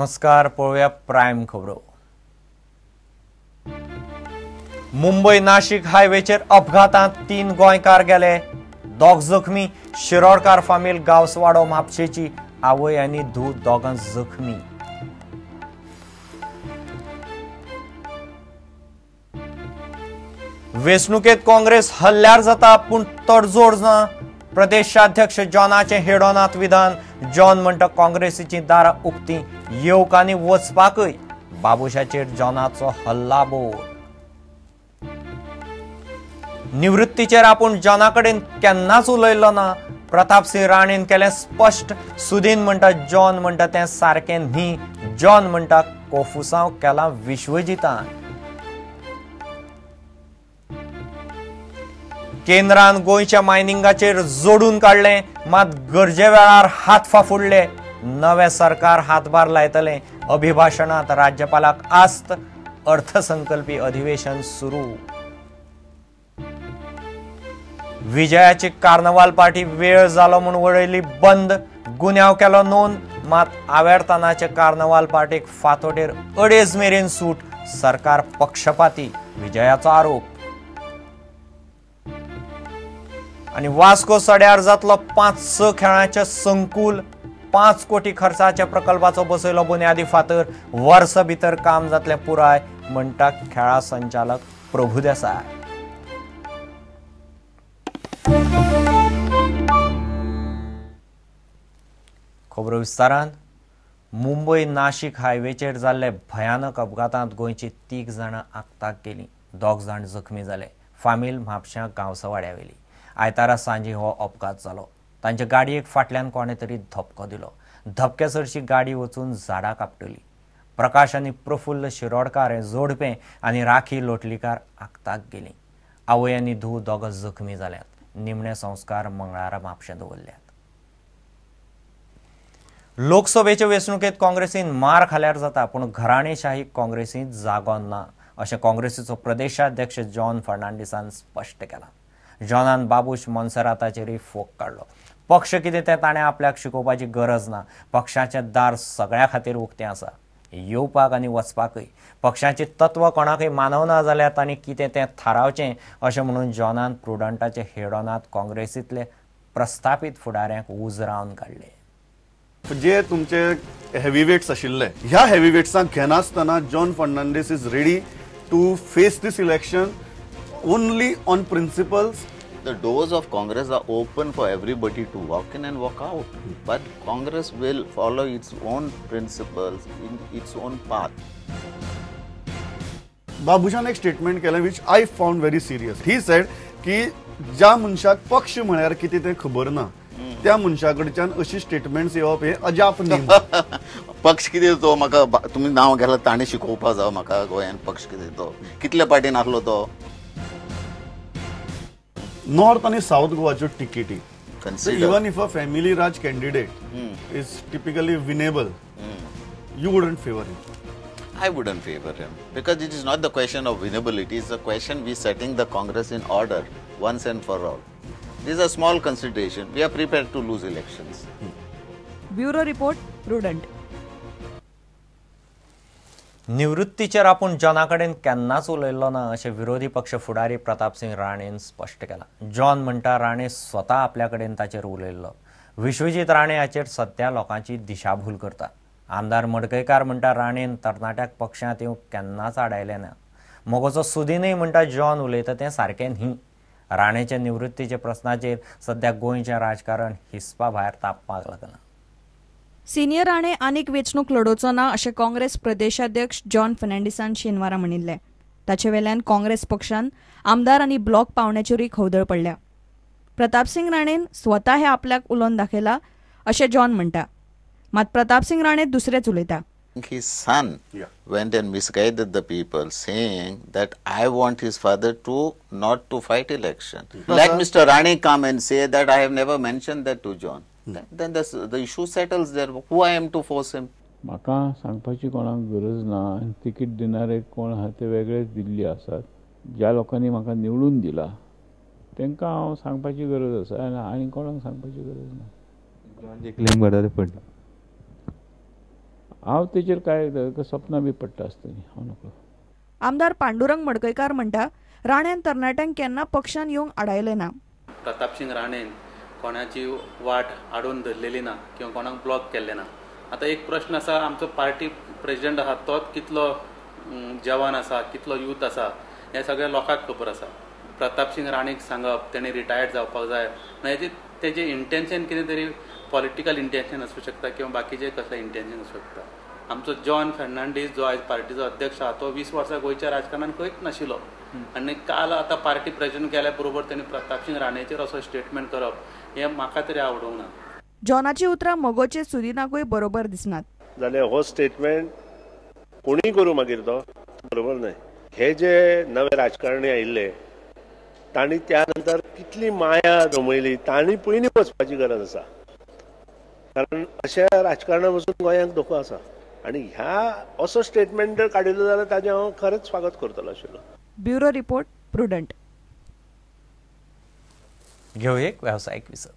नमस्कार, पळोवया प्रायम खबरो. मुंबय नाशिक हायवेचेर अपघातांत 3 गोंयकार गेले, 2 जखमी. शिरोडकार फामील गांवसवाडो म्हापशेची आवय आनी धूव दोगां जखमी. वेंचणुकेत काँग्रेस हल्ल्यार जाता पूण तडजोड ना. प्रदेशाध्यक्ष जॉनाचें हेडोनात विधान. जॉन म्हणटा काँग्रेसीची दारां उक्ती, येवंक आनी वचपाकय. बाबुशाचेर जॉनाचो हल्लाबोल. निवृत्तीचेर आपूण जॉना कडेन केन्नाच उलयल्लो ना, प्रतापसिंह राणेन केलें स्पश्ट. सुदीन म्हणटा जॉन म्हणटा तें सारकें न्ही. जॉन म्हणटा कोफुसांव केलां विश्वजितान. केंद्रान गोंयच्या मायनिंगाचेर जोडून काडलें, मात गरजे वेळार हात फाफुडले. नवें सरकार हातभार लायतलें. अभिभाशणांत राज्यपालाक आस्त. अर्थसंकल्पी अधिवेशन सुरू. विजयाची कार्नवाल पार्टी वेळ जालो म्हूण वळयली बंद. गुन्यांव केलो नोंद, मात आवेर्तानाचे कार्नवाल पार्टीक फातोडेर 2.5 मेरेन सूट. सरकार पक्षपाती, विजयाचो आरोप. आनी वास्को सड्यार जातलो 5-6 खेळांचे संकुल. 5 कोटी खर्चाच्या प्रकल्पाचो बसयलो बुन्यादी फातर. वर्स भितर काम जातलें पुराय, म्हणटा खेळां संचालक प्रभुदेसाय. खबरो विस्तारान. मुंबय नाशिक हायवेचेर जाल्ले भयानक अपघातांत गोंयची 3 जाणां आक्ताक गेलीं, 2 जाण जखमी जाले. फामील म्हापश्यां गांवसवाड्यावेली. आयतारा सांजे हो अपघात जालो. तांच्या गाडयेक फाटल्यान कोणें तरी धपको दिलो. धपक्या सरशी गाडी वचून झाडां कापटली. प्रकाश आनी प्रफुल्ल शिरोडकार हे जोडपें आनी राखी लोटलीकार आक्ताक गेलीं. आवय आनी धूव दोगां जखमी जाल्यात. निमणे संस्कार मंगळारा म्हापशें दवरल्यात. लोकसभेचे वेंचणुकेंत काँग्रेसीन मार खाल्यार जाता, पूण घराणेशाही काँग्रेसींत जागो ना, अशें काँग्रेसीचो प्रदेशाध्यक्ष जॉन फर्नांडीसान स्पश्ट केलां. जॉनान बाबूश मोन्सेराताचेरय फोग काडलो. पक्ष कितें तें ताणें आपल्याक शिकोवपाची गरज ना. पक्षाचें दार सगळ्या खातीर उक्तें आसा, येवपाक आनी वचपाकय. पक्षाची तत्वां कोणाकय मानवना जाल्यार तांणी कितें तें थारावचें, अशें म्हणून जॉनान प्रुडंटाचे हेडोनात काँग्रेसींतले प्रस्थापीत फुडाऱ्यांक उजरावन काडले. जे तुमचे हेवीवेट्स आशिल्ले, ह्या हेवीवेट्सांक घेनासतना John Fernandes is ready to face this election only on principles. The doors of Congress are open for everybody to walk in and walk out. But Congress will follow its own principles, in its own path. Babushan एक statement केलें which I found very serious. He said की ज्या मनशाक पक्ष म्हळ्यार कितें तें खबर ना, त्या मनशा कडच्यान अशी स्टेटमेंट्स येवप हे अजाप न्ही. पक्ष कितें तो म्हाका तुमी नांव घेतलां ताणें शिकोवपा जावं म्हाका गोंयान पक्ष कितें तो, कितले पार्टीन आसलो तो. नॉर्थ आनी सावथ गोवाच्यो तिकेटी, even if a family Raj candidate is typically winnable, you wouldn't favour him. I wouldn't favour him because it is not the question of winnability, it's a question we setting the Congress in order once and for all. This a small consideration. We are prepared to lose elections. Bureau report, Prudent. निवृत्तीचेर आपूण जॉना कडेन केन्नाच उलयल्लो ना, अशें विरोधी पक्ष फुडारी प्रतापसिंह राणेन स्पश्ट केलां. जॉन म्हणटा राणे स्वता आपल्या कडेन ताचेर उलयल्लो. विश्वजीत राणे हाचेर सद्या लोकांची दिशाभूल करता. आमदार मडकयकार म्हणटा राणेन तरणाट्याक पक्षांत येवंक केन्नाच आडायलें ना. मगोचो सुदीनय म्हणटा जॉन उलयता तें सारकें न्ही. राणेच्या निवृत्तीच्या प्रस्नाचेर सद्या गोंयचें राजकारण हिसपा भायर तापपाक लागलां. सिनियर राणे आनीक वेंचणूक लडोवचो ना, अशें काँग्रेस प्रदेशाध्यक्ष जॉन फर्नांडीसान शेनवारा म्हणिल्लें. ताचे वेल्यान काँग्रेस पक्षान आमदार आनी ब्लॉक पावण्याचेरूय खवदळ पडल्या. प्रतापसिंग राणेन स्वता हे आपल्याक उलोवन दाखयला, अशें जॉन म्हणटा. मात प्रतापसिंग राणे दुसरेंच उलयता. His son went and misguided the people, saying that I want his father to not to fight election. Let Mr. Rane come and say that I have never mentioned that to John. Then the issue settles there. Who I am to force him? म्हाका सांगपाची कोणाक गरज ना. आनी ticket दिणारे कोण आहा ते वेगळेच दिल्ली आसात. ज्या लोकांनी म्हाका निवडून दिला तांकां हांव सांगपाची गरज आसा आनी आनी कोणाक सांगपाची गरज ना. जे क्लेम करता ते फट. हांव तेचेर काय सपनां बी पडटा आसतलीं, हांव नकळो. आमदार पांडुरंग मडकयकार म्हणटा राण्यान तरणाट्यांक केन्ना पक्षान येवंक आडायलें ना. प्रतापसिंग राणेन कोणाची वाट आडोवन धरलेली ना किंवा कोणाक ब्लॉक केल्लें ना. आतां एक प्रश्न आसा, आमचो पार्टी प्रेजिडेंट आसा तोच कितलो जवान आसा, कितलो यूथ आसा हें सगळ्या लोकांक खबर आसा. प्रतापसिंग राणेक सांगप तेणें रिटायर्ड जावपाक जाय, मागीर तेजें इंटेन्शन कितें तरी पॉलिटिकल इंटेन्शन आसूं शकता किंवा बाकीचें कसलें इंटेन्शन आसूं शकता. आमचो जॉन फर्नांडीस जो आयज पार्टीचो अध्यक्ष आसा तो 20 वर्सां गोंयच्या राजकारणान खंयच नाशिल्लो आनी काल आतां पार्टी प्रेजिडेंट केल्या बरोबर तेणी प्रतापसिंग राणेचेर असो स्टेटमेंट करप हें म्हाका तरी आवडूंक ना. जॉनाची उतरां मगोचे सुदिनाकूय बरोबर दिसनात. जाल्यार हो स्टेटमेंट कोणीय करूं मागीर तो बरोबर न्हय. हे जे नवे राजकारणी आयिल्ले तांणी त्या नंतर कितली माया जमयली तांणी पयलीं वचपाची गरज आसा, कारण अशा राजकारणा पसून गोंयांक धोको आसा आनी ह्या असो स्टेटमेंट जर काडिल्लो जाल्यार ताजें हांव खरेंच स्वागत करतलो आशिल्लो. Bureau report, Prudent. घेवया एक वेवसायीक विसव.